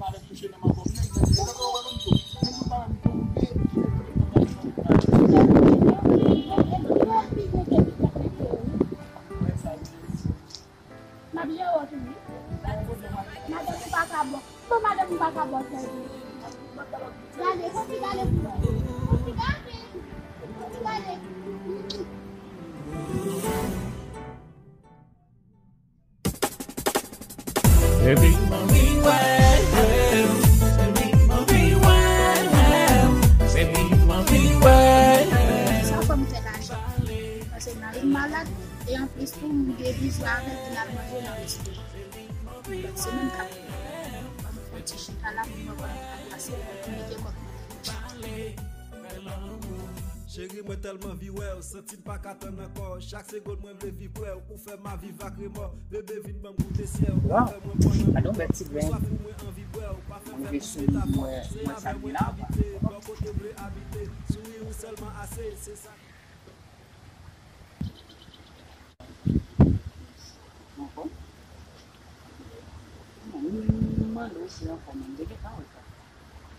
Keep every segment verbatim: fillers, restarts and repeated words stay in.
madanm kouche nan manman m, men se sa w wè konn tou. Men pou madanm tonbe, m ap jere w tou wi. Madanm ou pa ka bon. Bon, madanm ou pa ka bon sèvis. Gade, fò ti gade pou mwen. Fò ti gade. Fò ti gade. Baby, manmi, wè. Baby, manmi, wè. Baby, manmi, wè. Sa fè m fè lajan. Paske mari m malad, e anplis tou, m gen bizwen avè l pou n al manje nan resto. Donk, se menm k ap fè m fè yon ti chita la pou m wè kòman m ka pase pou mete kòb nan poch. Cheri, mwen tèlman anvi wè w, santi m pa ka tann ankò. Chak segonn mwen vle viv prè w, ou fè m a viv ak remò. Bebe, vin ban m goute syèl, ou fè mwen pran nan. Waw, gade yon bèl ti grenn. Swa pou mwen anvi bwè w, pa fè m fè plis metafò. Se avè mwen abite, bò kote vle abite. Souri ou sèlman ase, se sa. Ankò? Non, m mande w si w anfòm, m te gentan wè sa.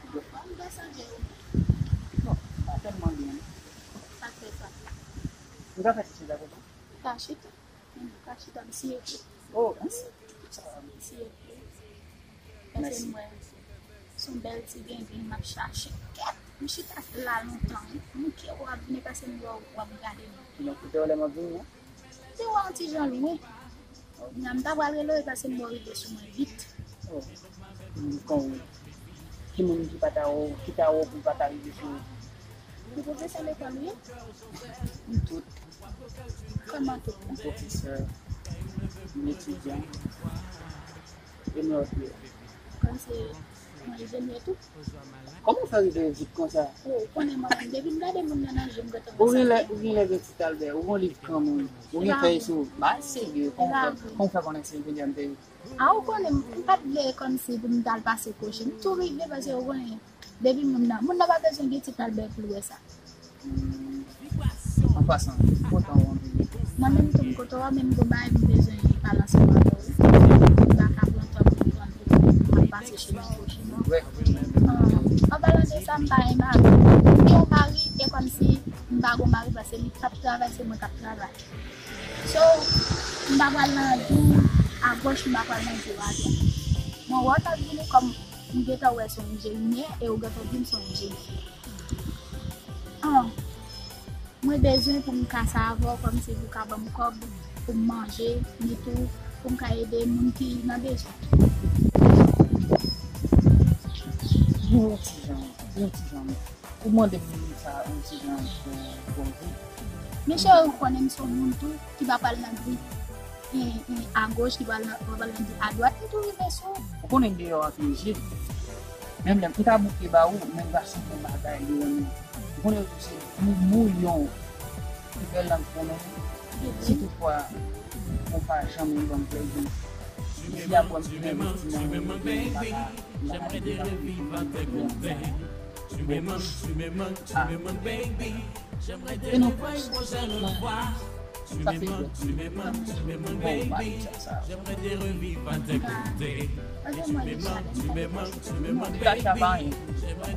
Ou dwe fè. Bon, m te sonje w. Non, m pa tèlman byen. Sa k fè sa? M ka fè ti chita kote w? Ka chita. Men nou ka chita, m siye tou. Oh, mèsi. M siye tou. Paske m wè se yon bèl ti gengen m ap chache. Kèt, m chita la lontan wi. Manke w ap vini paske m wè w ap gade m. Donk, ou te wè lè m ap vini an? M te wè yon ti jan lwen. Kounye a m ta pral rele w paske m wè w rive sou mwen vit. Oh. M konn. Ki moun ki pa ta wè w, ki ta wè w pou l pa ta rive sou ou? M pwofesè lekòl wi. M tout. Kòman tout? M pwofesè, m etidyan, e m lòt yo. Kòm se yon enjenyè tou? Kòman w fè rive vit konsa? Oh, ou konnen mwen menm, depi m gade moun nan nan je m gentan wè sa. Ou gen lè, ou gen lè gen ti talbè, ou gen liv granmoun, ou gen fèy sou ou. Bagay serye, kòman w fè, kòman w fè konnen se enjenyè m te ye? A, ou konnen, m pa t vle kòmsi pou m t al pase koche. M tou rive paske ou konnen, depi moun nan, moun nan pa bezwen gen ti talbè pou l wè sa. An pasan, m kontan wè w anpil. Mwen menm tou m kontan wè w, men m gon bagay m bezwen pale ansanm avè w wi. M pa ka pran tan pou m pran pou m ap pase chemen koche non. An palan de sa, m pa gen mari. M gen yon mari, e kòmsi m pa gon mari paske li p ap travay, se mwen k ap travay. So, m pa pral nan di w agoch, m pa pral nan di w adwat. Mwen wè w t ap vini kòm m gentan wè se yon enjenyè e ou gentan di m se yon enjenyè. An, mwen bezwen pou m ka sa avè w kòmsi pou w ka ban m kòb pou m manje, men tou pou m ka ede moun ki nan bezwen. Yon ti jan, yon ti jan. Ou mande m sa yon ti jan pou, pou m di. Men cheri, ou konnen m se yon moun tou ki pa pral nan gri e, e, agoch, ki pral nan, pa pral nan gri adwat, m tou rive sou ou. Ou konnen deyò an tou rijid. Menm lè m ta bouke ba ou, men m va chanje yon bagay li renmen. Konnen tou se bouyon ki fè lang konnen. Si toutfwa ou pa janm ban m plezi, si apre m fin envesti nan ou, m pa ka, m pa ka rete la. Bon, ah. E non, sa fè dwèt. Bon, ba, sa, sa. Mwen gache a pa anyen.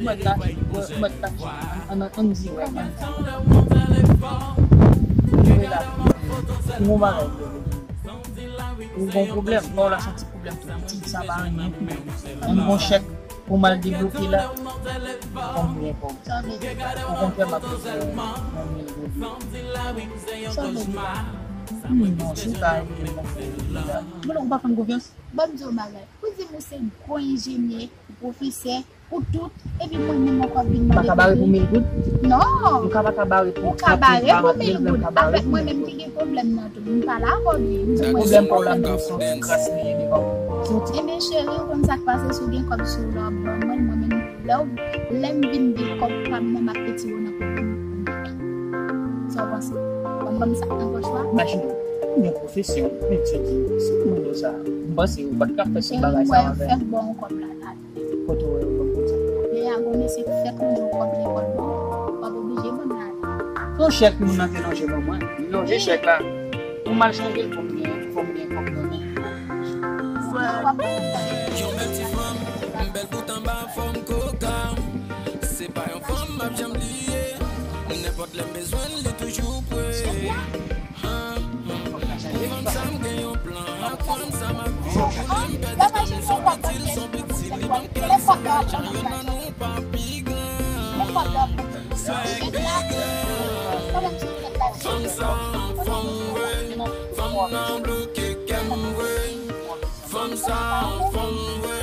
Mwen gache, mwen gache an, an, an dirèk. Mwen la, mwen bagay. Ou gon pwoblèm, pa w la santi pwoblèm tou piti, sa pa anyen pou mwen. Mwen gon chèk pou m al debloke la. Konbyen pou ou? Sa vle di? Okontrè, m ap ofri w yon mil goud. Sa vle di? Hmm, non, si w ka ede m nan fè li la. Mwen, ou pa fè m konfyans? Ban m di w yon bagay. Pou di m ou se gwo enjenyè, pwofesè, ou tout, epi mwen menm ankò vin mande. Ou pa ka bare pou mil goud? Non. Ou ka pa ka bare pou trant mil, karant mil, menm ka bare pou mil goud. Avèk mwen menm ki gen pwoblèm nan tou. M pale avè w byen. M di mwen pwoblèm pa w la, men se yon ti kras li ye devan w. Ebyen, cheri, ou konn sa k pase, si w gen kòb sou ou la, w ap ban mwen, mwen menm, lè w, lè m vin gen kòb pa m nan, m ap retire w nan pwoblèm. Sa w panse? W ap ban m sa k nan pòch la? Imajine w, ou gen pwofesyon, ou etidye, se pou ou sa. M panse ou pa t ka fè tout bagay sa avè m. Cheri, m wè fèk ba w kòb la, la. Kote w wè yo ban m konsa? Lè a gon mesye k fèk lonje w kòb lekòl, bon, w ap oblije ban m la. Se yon chèk moun nan te lonje ban mwen. Li lonje chèk la. Pou m al chanje l, fò m gen, fò m gen kòb nan men. Yon bèl ti fanm, bèl bout anba fòm koka. Se pa yon fanm m ap janm bliye. Nenpòt lè m bezwen l, li toujou pre. Fanm sa, fanm vre, fanm nan bloke kè m vre. Fanm sa, fanm vre,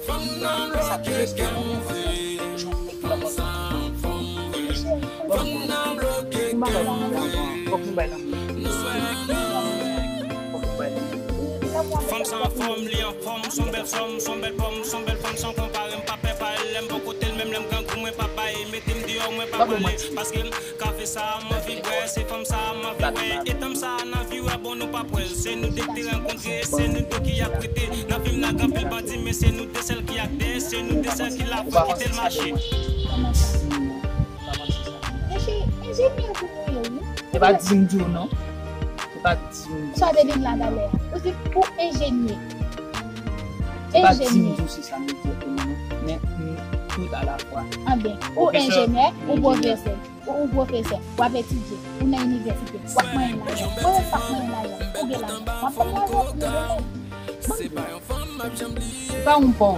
fanm nan bloke kè m vre. Fanm sa, fanm vre, fanm nan bloke kè m vre. Fòk nou bay lanmou. Fòk nou bay lanmou. Fanm sa anfòm, li anfòm, son bèl fanm, son bèl pòm, son bèl fanm san konpare, m pa pè pa l, lè m bò kote l, menm lè m grangou, mwen pa bay, mete m deyò, mwen pa prale, paske kafe sa a m anvi bwè, se fanm sa a m anvi wè, e tanm sa a nan vi wè, bon nou pa pwèl, se nou de ki te rankontre, se nou de ki ap rete, nan fim nan gen anpil bandi, men se nou de sèl ki akte, se nou de sèl ki la fwa kite l mache. Mesye, enjenyè pou nou ye, wi. Se pa di m di w non. Se pa di m di w. Sa w te di m la talè a. Ou di ou enjenyè. Se pa di m di w se sa m di w non. Men m tout alafwa. Anben, ou enjenyè, ou pwofesè. Ou, ou pwofesè. W ap etidye. Ou nan inivèsite. W ap manyen lajan. Mwen menm m p ap manyen lajan. Ou gen lajan. W ap ban m lajan pou yo. Ou pa wè yon paw,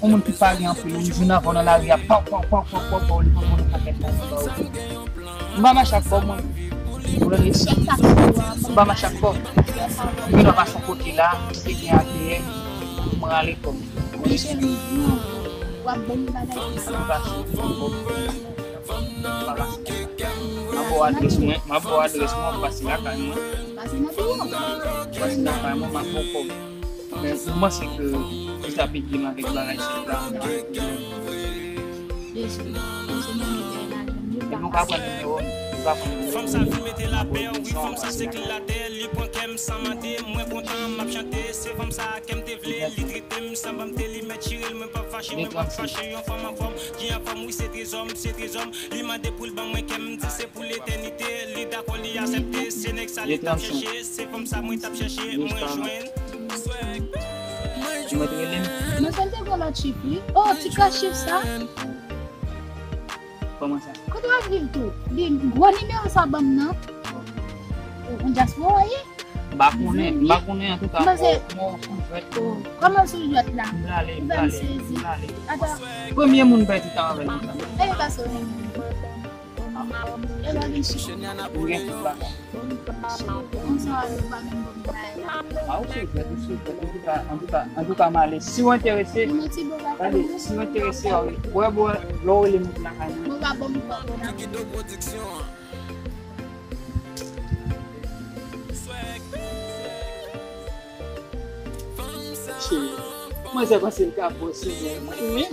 yon moun ki pa gen anpil, yon moun jwenn avè w nan lari a, paw, paw, paw, li pran yon pakèt lajan ba ou. M pa mache ak kòb mwen. Ou tande? M pa mache ak kòb. M gen dwa pase yon kote la, m te gen A T M, m rale kòb. Wi, cheri, non. W ap ban m bagay. M pa mache ak kòb. M ap ba w adrès mwen, m ap ba w adrès mwen, w ap pase lakay mwen. Pase nan biwo. Pase lakay mwen, m ap ba w kòb. Men m panse ke ou sa pike m avèk bagay sèt la. Epi w ka pran nimewo m, ou ka pran nimewo m. Fanm sa vin mete lapè, wi, fanm sa sekilatè, li pran kè m san mande, mwen kontan, m ap chante, se fanm sa kè m te vle, li trete m san ban m te li mèt chire l, mwen p ap fache, mwen p ap fache, yon fanm anfòm, ki anfòm, wi, se trezò m, se trezò m. Li mande pou l ban mwen kè m, di se pou letènite. Li dakò, li aksepte. Se nèg sa li t ap chèche. Se fanm sa mwen t ap chèche. Mwen jwenn. Ou mèt rele m. Mwen santi gon lòt chif, wi. Oh, ti kras chif sa. Kòman sa? Kote w ap viv tou? Li gwo nimewo sa ban m nan. Ou, ou dyaspora ye? M pa konnen, m pa konnen, antouka, m wè w sou jwèt. Kòman sou jwèt la? M prale, m prale, m prale. Premye moun m pèdi tan avè l konsa. E pa sou menm moun. E pa gen chif. M gen tout bagay. Konsa, ou pa menm bon bagay la. A, ou sou jwèt, ou sou jwèt. Antouka, antouka, antouka, m ale. Si w enterese, gade, si w enterese, w ap wè bò, lè w rele m lakay mwen. Mwen pa bon, mwen pa bon. Cheri, manzè panse l ka fò sou mwen. Mwen, wi.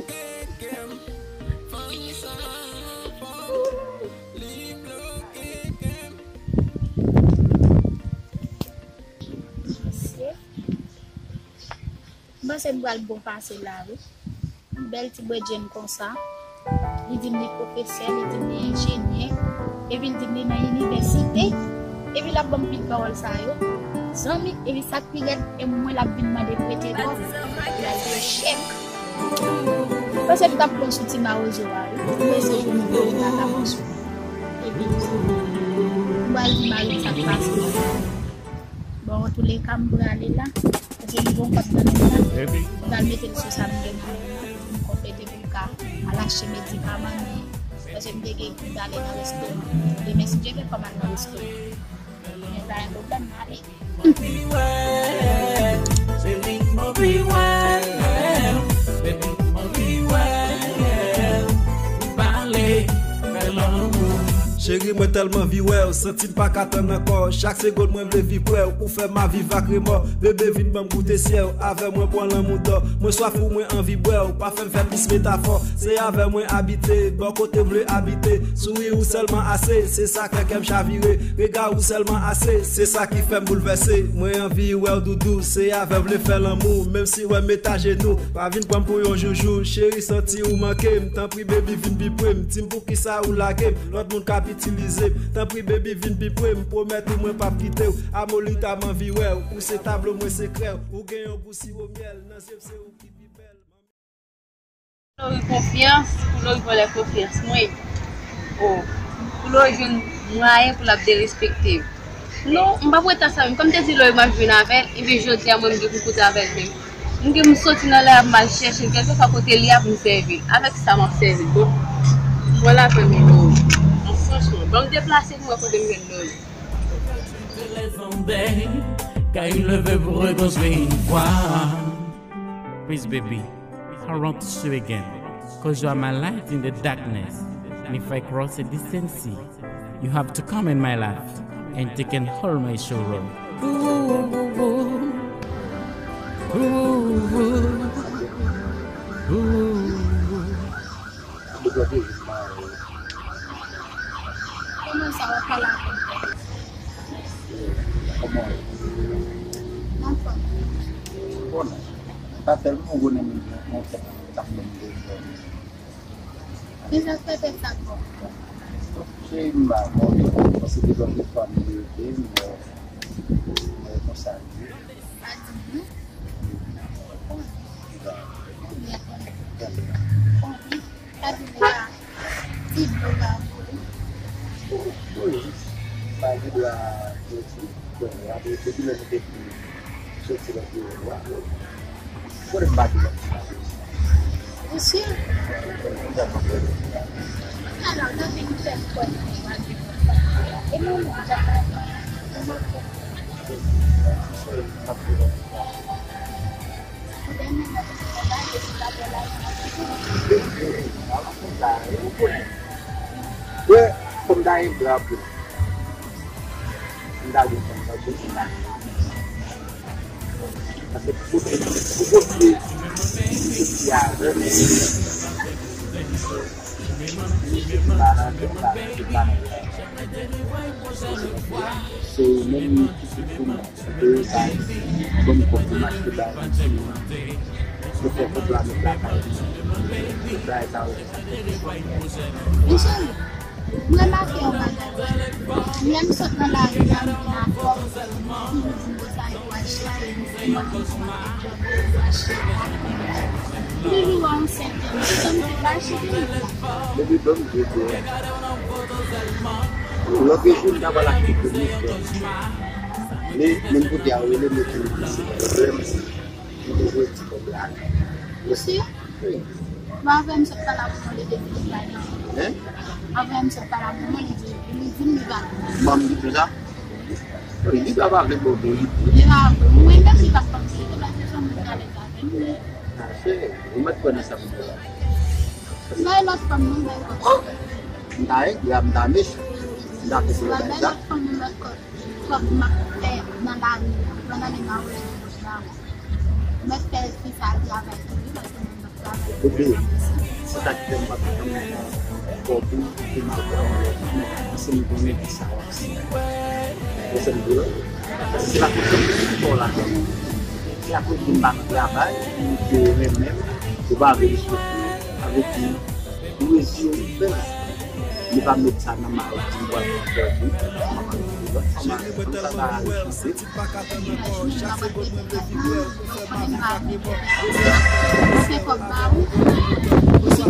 M panse m pral bon pase la, wi. Yon bèl ti bredjenn konsa. Li di m li pwofesè, li di m li enjenyè, epi l di m li nan inivèsite, epi l ap ban m pil pawòl sa yo. Zanmi, epi sa k pi rèd, e mwen l ap vin mande prete kòb, l al peye chèk. Paske m t ap pran sou ti mawozo a, wi. M rese pou m voye l al avans. Epi, m pral di mari m sa k pase. Bon, antouleka, m prale la. Paske m gon kòb nan men m la. M pral mete l sou sa m gen nan men m la. M konplete pou l ka al achte medikaman li. Paske m te gen pou m t ale nan restoran. Demen, si Dye vle, fò m al nan restoran. Men pa gen pwoblèm, m ale. Cheri, mwen tèlman anvi wè w, santi m pa ka tann ankò. Chak segonn mwen vle viv prè w, ou fè m a viv ak remò. Bebe, vin ban m goute syèl, avè mwen pran lanmou dò. Mwen swaf ou, mwen anvi bwè w, pa fè m fè plis metafò. Se avè mwen abite, bò kote m vle abite. Souri ou sèlman ase, se sa k fè kè m chavire. Rega ou sèlman ase, se sa ki fè m boulvèse. Mwen anvi wè w doudou, se avè w vle fè lanmou, menm si wè m met ajenou. Pa vin pran m pou yon joujou, cheri santi ou manke m. Tanpri baby vin pi pre m, di m poukisa ou lage m. Lòt moun k ap itilize m. Tanpri baby vin pi pre m, pwomèt ou mwen p ap kite w. Amolita m anvi wè w, ou se tablo mwen se krè w. Ou gen yon gou siwo myèl, nan zye m se ou ki pi bèl. Pou Lori konfyans, pou Lori vòlè konfyans mwen. O, pou Lori jwenn mwayen pou l ap derespekte m. Non, m p ap ret ansanm. Kòm m te di Lori m ap jwenn avè l, ebyen jodi a mwen m gen pou koute avè l menm. M gen m soti nan lari a m al chèche l, kèlkeswa kote li ap m sèvi l. Avèk sa m ap sèvi l. Bon, mwen la fè m Lori. Franchman, ban m deplase pou m wè kote m jwenn Lori. Please, baby, I want to see you again, 'cause you are my light in the darkness. And if I cross a distance, you have to come in my life, and you can hold my sorrow. Ooh, ooh, ooh, ooh, ooh, ooh. Kòman sa w ap pale avè m konsa? Kòman w ye? M anfòm. Bon, m pa tèlman konnen moun nan, men tèt mwen t ap fè m bezwen. Men sa k fè tèt sa bon? Cheri, m pa konnen, paske depi lòt fwa m rete, m wè, m wè konsa l ye. Pa di m non. Bon. Bon. Bon. Sa di m la, ti dlo pa pou li. Wi, pa gen dwa pou ti dlo a, depi lè nou te fin soti nan biwo nou a. Konnen m pa gen lòt chwa. Ou si? Alò, nan vin fè m kwè nan yon bagay. E mwen menm, jan m ap fè. Mwen ap fè. Wè, fò m ta gen bra pou m ta gen fanm nan pou m ta. Paske pou kote, pou kote, pou kote avè m, se pa nan, se pa nan, se pa nan. Se ou menm ki sou pou mwen. Pou yo ka ban m kòb pou m achte bagay pou timoun. Pou fè kòb la met lakay mwen. Tout bagay sa yo se sa k fè. Wi, cheri, m remake yon bagay. Lè m sot nan lari a, m vin ak kòb, timoun di m konsa yo pral chèche m, si mwen menm pou m achte djòb, yo pral chèche m. Toujou wè yon sèten, m di, "Ban m ti bay cheri." Depi ban m di w. Lòt jou, m ta pral achte pou mwen. Men, menm kote a, ou rele m, yo di m se pwoblèm. M te voye ti kòb la. Ou si? Wi. Bon, avè m sot pale avè w, li te fin bay nan. Hein? Avè m sot pale avè w, li di, li di m li pa. Bon, m di konsa? Wi, li pa pale bon, bon, li di. Li pa, mwen menm, li pa konn si, li pa se son moun ki alèz avè m. Ah, se, ou mèt kwè nan sa pou mwen. Bay lòt fanm non, bay lòt fanm. M ta engra, m ta mechan. M ta fè pou yo bay sa. Bay lòt fanm non, lòt kòb. Kòb m ap fè nan lari a, pandan m nan rezo sosyo la. Mwen fè fi sa travay tou wi, paske mwen p ap travay. Bebe, se sa ki fè m p ap janm pran kòb ou pou m al pran yon lòt moun, paske m konnen ki sa w ap siyen. Ou konprann byen? Se pa tout moun ki fè w lajan. Se akoz de m pa nan travay, ke renmen m, ou pa vle respekte m. Sa vle di, ou reziye ou fè. Li pa met sa nan ma yo, di m pral pran pèdi. Mwen pa vle lòt fanm avè m, sa ta rechante. Mwen pa vle pèdi. Mwen fè kòb ba ou. Ou se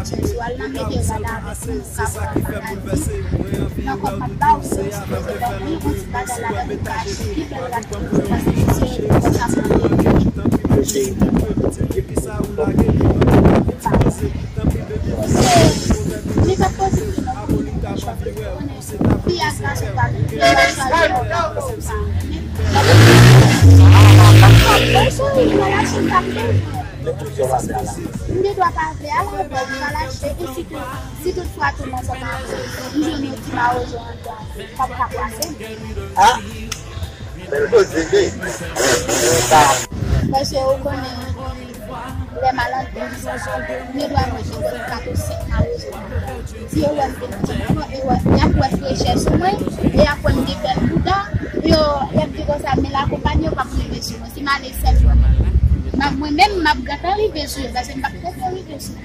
Sou al nan mete yo gade avèk nou, ka pran bagay. Nan kòb m ap ba ou, se yon ti bagay la, lè nou kache, ki bèl gade, se yon ti bagay la. Li pa t pozitif non. Fi ak gason pa gen, yo pa chwazi yon gason pa renmen. Mwen cheri, m pral achte m t ap bezwen. M gen dwa pa vle al avè w, m pral achte, e si tou, si toutfwa tou mwen fè pa vle, m jwenn yon ti mawozo anndan, sa p ka pase. Ah! Bèl koze, wi. Paske ou konnen, lè m al anndan, m gen dwa manje wè kat ou senk mawozo. Si yo wè m vin ti moman, e wè, y ap wè frechè sou mwen, e y ap wè m gen bèl bouda, yo, y ap di konsa, men lakonpayi yo p ap rive sou mwen. Si m ale sèl mwen menm, m ap, mwen menm, m ap gentan rive sou yo, paske m p ap tèt yo rive sou mwen.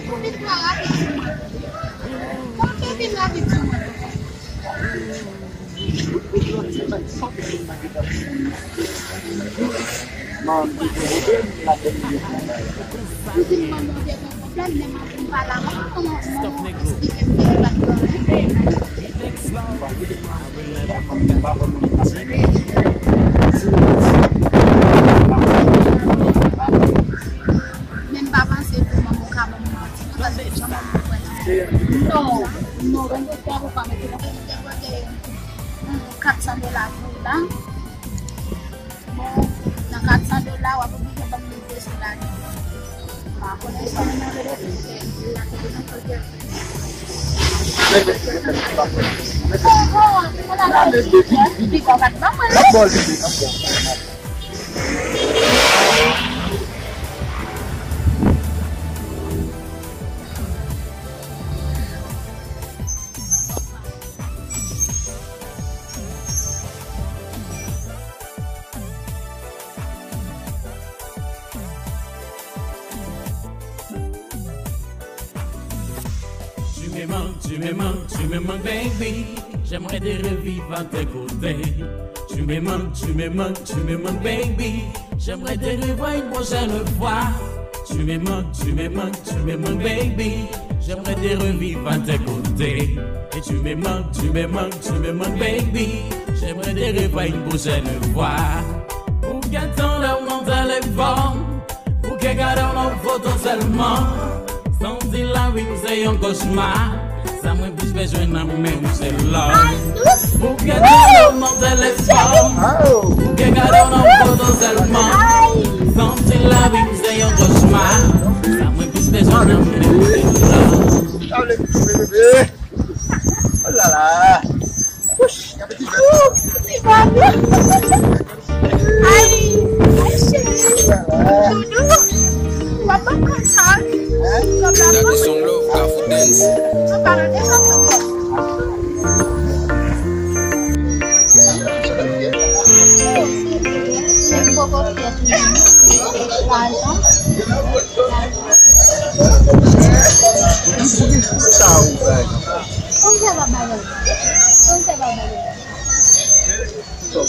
Ou vin twò rapid sou mwen. Kòman w vin rapid sou mwen konsa? Ou di m manman w te gen pwoblèm, men manman w pa la, manman w, manman w eksplike m ke li pa t bon. Men m pa panse pou manman w ka ban m manti non, paske jan manman w wè la. Non, non, ban m fè ou pa mete mwen te voye kat san dola pou ou la. Bon, nan kat san dola, w ap oblije ban m mil de sou ladan. M pa konnen sa. Oh, oh, se pa la. Piga w pa t ban mwen, non? Tu me manques, tu me manques, tu me manques, baby. J'aimerais te revivre à tes côtés. Tu me manques, tu me manques, tu me manques, baby. J'aimerais te revoir une prochaine fois. Tu me manques, tu me manques, tu me manques, baby. J'aimerais te revivre à tes côtés. Et tu me manques, tu me manques, tu me manques, baby. J'aimerais te revoir une prochaine fois. Pou gentan lè w nan telefòn, pou ke gade w nan foto sèlman. Santi lavi m se yon kochma. Sa mwen plis bezwen nan men w se love. Pou ke gade w nan telefòn, pou ke gade w nan foto sèlman. Santi lavi m se yon kochma. Sa mwen plis bezwen nan men w se love. Sa vle di bebe. Oh la la. Wouch, y ap di. Ti bab. Ay, ay cheri. Doudou. W ap ban m konsa. Hein? W ap ban m konsa. An palan de sa. Mwen poko fèt menm. Lajan. Sa ou bay. Konn fè pa bagay. Konn fè pa bagay. Bon,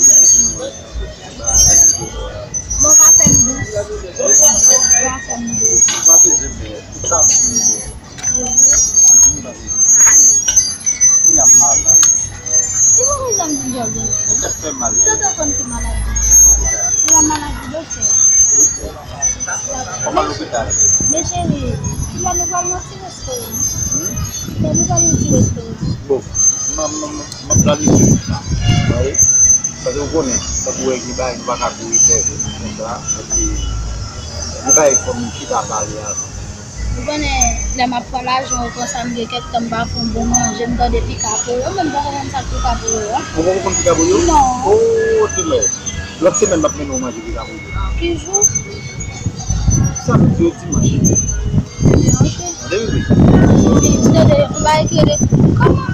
pa fè m dous. Pa fè m dous. Kouman ou janm di m jòl gen? Ou tèt fè mal. Ou tèt konn ki maladi? Ou la maladi doktè. Kòman lopital? Men cheri, kilè nou pral nan ti resto yo? Hmm? Kilè nou pral nan ti resto yo? Bon, m, m, m, m ap planifye tout sa. Wi. Paske ou konnen, tankou wè gen bagay nou pa ka kouri fè konsa, epi gen bagay fò m chita pale avan. Ou konnen, lè m ap pran lajan yo konsa, m gen kèk tan m pa fè yon bon manje, m tande pika poyo, men m poko konn sa k pika poyo a. Ou poko konn pika poyo? Non. O, telè. Lòt semèn, m ap mennen w manje pika poyo. Ki jou? Samdi ou dimanch. Ok. Tande, wi, wi. Wi, m tande yon bagay ki rele, kòman?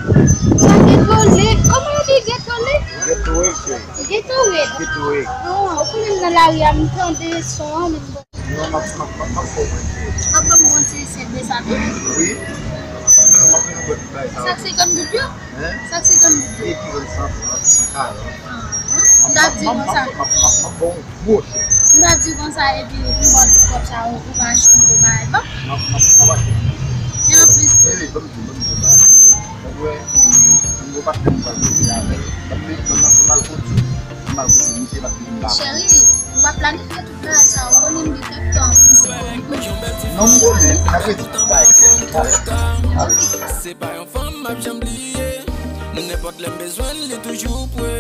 Sa Gatorade. Kòman yo di Gatorade? Gatorade, cheri. Gatorade. Gatorade. Non, ou konnen m nan lari a, m tande son an, men m... Non, m ap, m ap, m ap, m ap fè w manje. W ap ban m yon ti sèt de sa tou? Wi. Non, m ap vin bwè tout bagay sa yo. Sa k senkant goud yo? Hein? Sa k senkant goud yo? Ekivalen san trant, san karant. Ah, m t ap di konsa. M ap, m ap, m ap, m ap ba w gwo chèk. M t ap di konsa, epi m ba w tout kòb sa yo, ou pa achte yon gwo bagay, bon? M ap, m ap, m ap achte. E anplis tou. Wi, wi, ban m di, ban m di w bagay. Ou wè, m, m gwo patnè m pral soti avè l. Ban m, ban m, ban m al kote, ban m al kote misye, paske m pa... Cheri, ou pa planifye tout bagay sa yo, ou konnen m gen kèk tan. Non, m konnen, m ap redi tout bagay. N ale. Se pa yon fanm m ap janm bliye. Nenpòt lè m bezwen l, li toujou pre.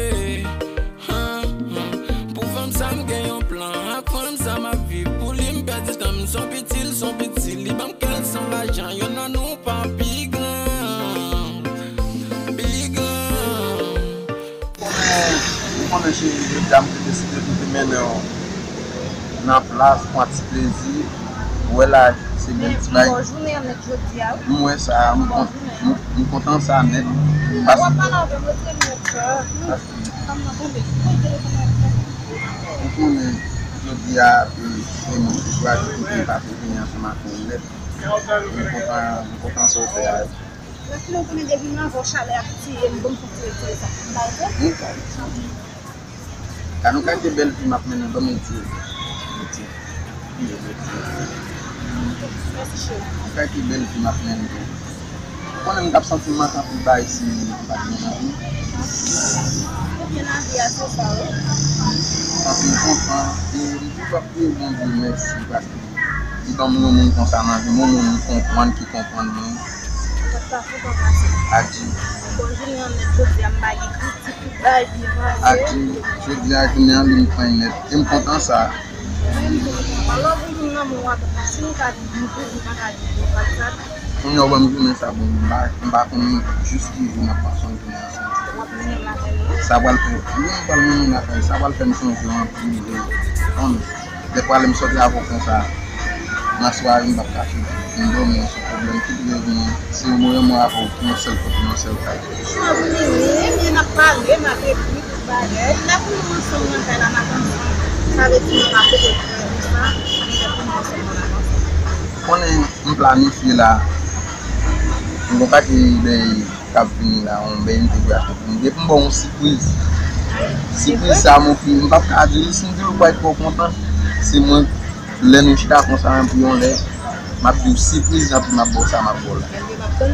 Pou fanm sa m gen yon plan, ak fanm sa m ap viv pou li, m pèdi tan m, son piti l, son piti l, li ban m kè l, son lajan, yonn nan nou pa pi gran, pi gran. Ou konnen, ou konnen cheri, jodi a m te deside pou te mennen w nan plas, pran ti plezi, ou wè la, se bèl ti bagay. Bon jounen an nèt jodi a, wi. M wè sa, m kon-, m, m kontan sa nèt. Paske, paske ou konnen, jodi a, e, se moun ki chwazi pou te pase jounen ansanm ak mwen nèt. M kontan, m kontan sa w fè a. Paske ou konnen depi m anvan chalè ap tiye m, ban m fon ti retire sa. M ba ou. Gad yon kalite bèl fi m ap mennen, ban m retire. Retire. Retire, retire. Mèsi, cheri. Yon kalite bèl fi m ap mennen. Ou konnen m t ap santi m manke anpil bagay si m pa t gen lavi. Gen lavi a, se sa, wi. Anpil kontan. E m toujou ap di Bondye mèsi paske li ban m yon moun konsa nan vi m, yon moun m konprann ki konprann mwen. Sa t ka fou pa pase. Adi. Bon, jounen an nèt jodi a, m pa gen kritik, tout bagay byen pase. Adi, jodi a jounen an li m pran nèt. E m kontan sa. Mwen menm tou m kontan. Lè w gen moun nan men w atò, si nou ka di nou tou, nou pa ka di nou pa sa. Kounye a w ban m jounen sa, bon, m pa, m pa konn jis ki jou n ap pase yon jounen ansanm. W ap mennen m lakay mwen? Sa pral fè, wi, m pral mennen w lakay, sa pral fè m sonje w anpil, wi. Konn, dèfwa lè m sòti avè w konsa, nan sware, m p ap kache, m dòmi, se pwoblèm, tout rèv mwen, se yon mwen avè w, yon sèl kote, yon sèl kay. Mwen vini, wi, men n ap pale, n ap ekri, tout bagay. Lè pou nou ansanm nan kay la, n ap ansanm. Sa vle di nou pa kote frè nou sa, men lè pou nou ansanm, n ap ansanm. Konnen m planifye la, m gon pakèt bagay k ap vini la, yon bagay m te vle achte pou nou. Depi m ba w yon sipriz. Sipriz sa, mon fi, m p ap ka di l, si m di l ou pral twò kontan, se mwen, lè nou chita konsa, anpil yon lè, m ap di w sipriz, anpil m ap ba w sa, m ap ba w la.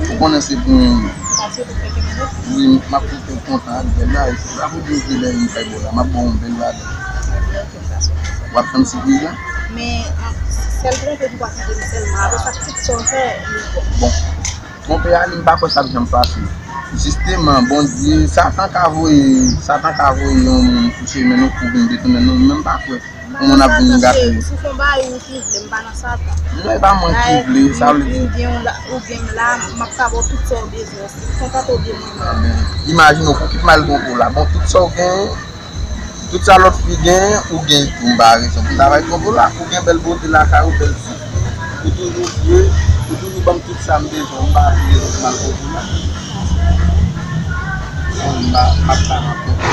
Ou konnen se pou mwen. Wi, m ap fè w kontan ak bèl bagay. Se pa pou di w vle bagay m bay ba w la. M ap ba w yon bèl bagay. W ap tann sipriz la? Men, sèl twonpe ki pa twonpe m sèlman. Apre sa, tout sa w fè, li bon. Bon, twonpe a, li, m pa kwè sa ap janm pase. Jisteman, Bondye, Satan ka voye, Satan ka voye yon moun sou chemen nou pou vin detounen nou, men m pa kwè. Yon moun ap vin gate. M pa nan Satan, cheri. Si w fè yon bagay, ou ki vle, m pa nan Satan. Non, e pa mwen ki vle, sa vle di. Ou gen, ou la, ou gen m la, m ap ka ba w tout sa w bezwen. Kontante w de mwen menm. Amèn. Imajine w, pou kit mal twonpe w la. Bon, tout sa w genyen, tout sa lòt fi genyen, ou genyen tou. M pa rezon pou ta bay twonpe w la. Ou gen bèl bote lakay ou, bèl fi. Ou toujou vre, ou toujou ban m tout sa m bezwen. M pa vle lòt mal twonpe w la. M pa, m ap ta nan twonpe w.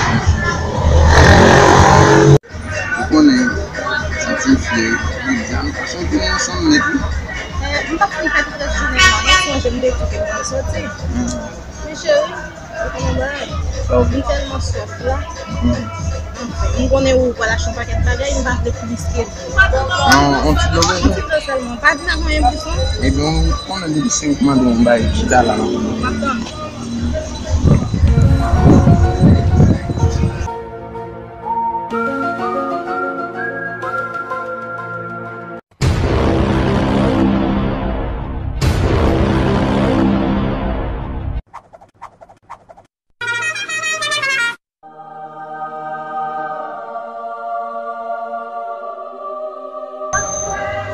Ou konnen, santi m fyè, jodi a, nou pase yon jounen ansanm nèt, wi. Eh, m p ap fin fè tout rès jounen an, non, sonje m te di ke m pral soti. Hmm. Men cheri, ou konnen bagay, m tèlman swaf la. Hmm. Anfen, m konnen ou pral achte yon pakèt bagay, m pa vle plis ke dlo. Yon, yon ti dlo bezwen? Yon ti dlo sèlman, pa di m anyen plis, non. Ebyen, ou konnen depi se ou k mande yon bagay, chita la. M ap tann.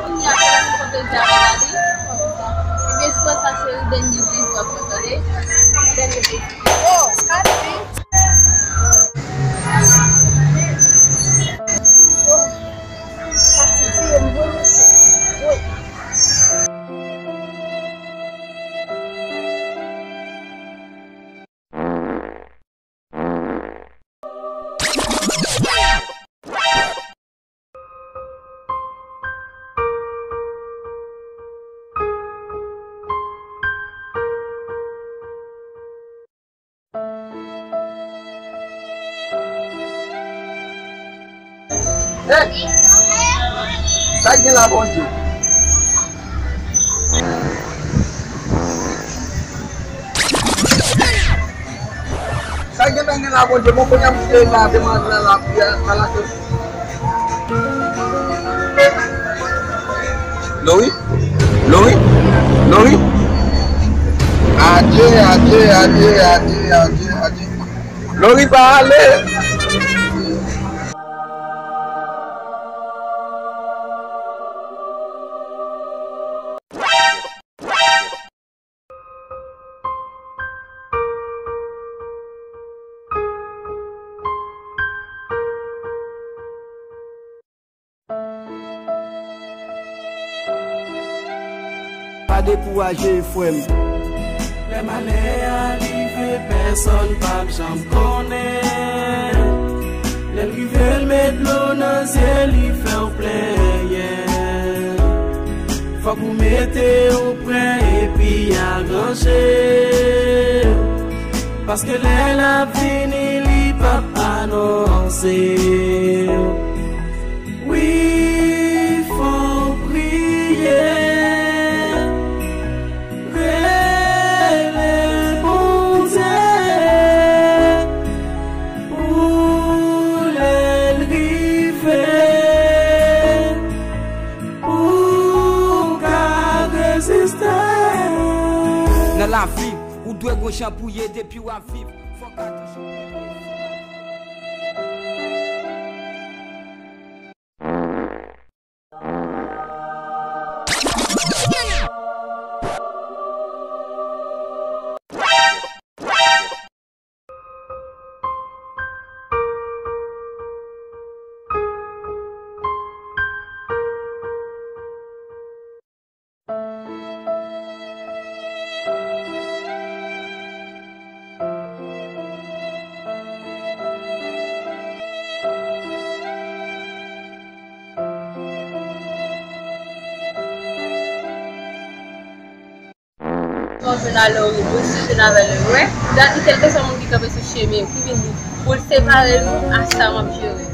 Kounye a, kote l di a gade. Ebyen, si w wè sa, cheri, dènye plezi w ap pran, tande? Dènye plezi. Oh, sa ti tiye m, wi, mesye. Wi. Sa k gen la, Bondye? Sa k gen, sa k gen la, Bondye? Bon, kounye a m te la, demann la, la, la, la, la. Lori? Lori? Lori? Adye, adye, adye, adye, adye, adye. Lori pa ale. Pa dekouraje, frè m. Lè malè a rive, pèsonn p ap janm konnen. Lè l rive, l met dlo nan zye, li fè w plenyen. Fòk ou mete w prè epi aranje. Paske lè l ap vini, li p ap anonse. Wi, fò w priye, rele Bondye pou lè l rive, pou w ka reziste. Nan lavi, ou dwe gon jan pou ye depi w ap viv. Fòk ka toujou. Yon jounal Lori, ou si jounal Lori, wè, gade kèlkeswa moun ki kanpe sou chemen, ki vin pou l separe nou, a sa m ap jere.